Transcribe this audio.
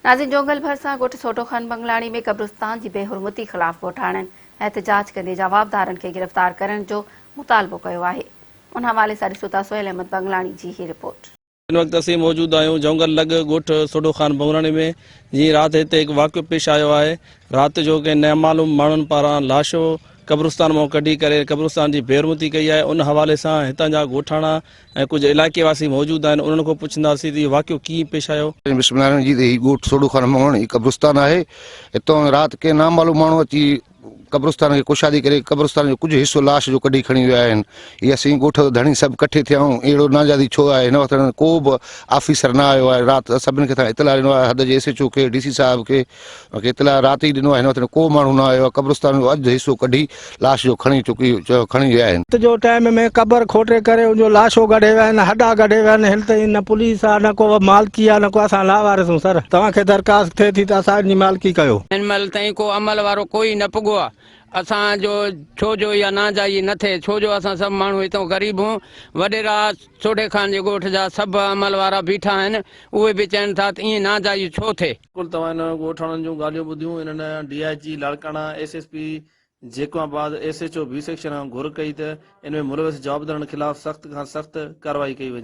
ناظرين جونگل ڀرسان ڳوٺ سوٽو خان بنگلاڻي ۾ قبرستان جي بي حرمتي خلاف ڳوٺاڻن احتجاج ڪندي جوابدارن کي گرفتار ڪرڻ جو مطالبو ڪيو آهي ان حوالي سان ڏسو ٿا سهيل احمد بنگلاڻي جي هي رپورٽ. هن وقت اسين موجود آهيون جونگل لڳ ڳوٺ سوڍو خان بنگلاڻي ۾ جيئن رات هتي هڪ واقعو پيش آيو آهي رات جو ڪنهن نامعلوم ماڻهن پاران لاشو قبرستان مان ڪڍي ڪري قبرستان جي بي حرمتي ڪئي آهي ان حوالي سان هتان جا ڳوٺاڻا ۽ ڪجهه علائقي واسي موجود آهن انهن کان پڇنداسين ته اهو واقعو ڪيئن پيش آيو. بسم الله الرحمن الرحيم هي ڳوٺ سوڍو خان مڱڻ هي قبرستان آهي هتان رات ڪنهن نامعلوم ماڻهو اچي قبرستان کي ڪشادي ڪري قبرستان جو ڪجهه حصو لاش جو ڪڍي کڻي ويا آهن هي اسين ڳوٺ جو ڌڻي سڀ ڪٺي ٿيا آهيون اهڙو ناجائزي ڇو آهي هن وقت ڪو به آفيسر نه آيو آهي رات سڀني کي اسان اطلاع ڏنو آهي حد جي ايس ايڇ او کي ڊي سي صاحب کي ان کي اطلاع رات ئي ڏنو آهي، هن وقت ڪو ماڻهو نه آيو آهي، قبرستان جو اڌ حصو ڪڍي لاش جو کڻي چڪي کڻي ويا آهن. رات جو ٽائيم ۾ قبر کوٽي ڪري ان جو لاشو ڪڍي ويا آهن، هڏا ڪڍي ويا آهن، هن تائين نه پوليس آ نه ڪو مالڪي آ نه ڪو اسان لاوارث آهيون سر توهان کي درخواست ٿئي ٿي ته اسان جي مالڪي ڪيو. هن مهل تائين ڪو عمل وارو ڪوئي نه پڳو آ اسان جو ڇو جو اها ناجائزي نه ٿئي ڇو جو اسان سڀ ماڻهو هتون غريب هون وڏيرا سوڍي خان جي ڳوٺ جا سڀ عمل وارا بيٺا آهن اهي به چون ٿا ته ائين ناجائزي ڇو ٿئي. بلڪل توهان انهن ڳوٺاڻن جون ڳالهيون ٻڌيون انهن D I G Larkana, S S P Jacobabad, S H O B section کان گهر ڪئي ته ان ۾ ملوث جوابدارن خلاف سخت کان سخت ڪارروائي ڪئي وڃي.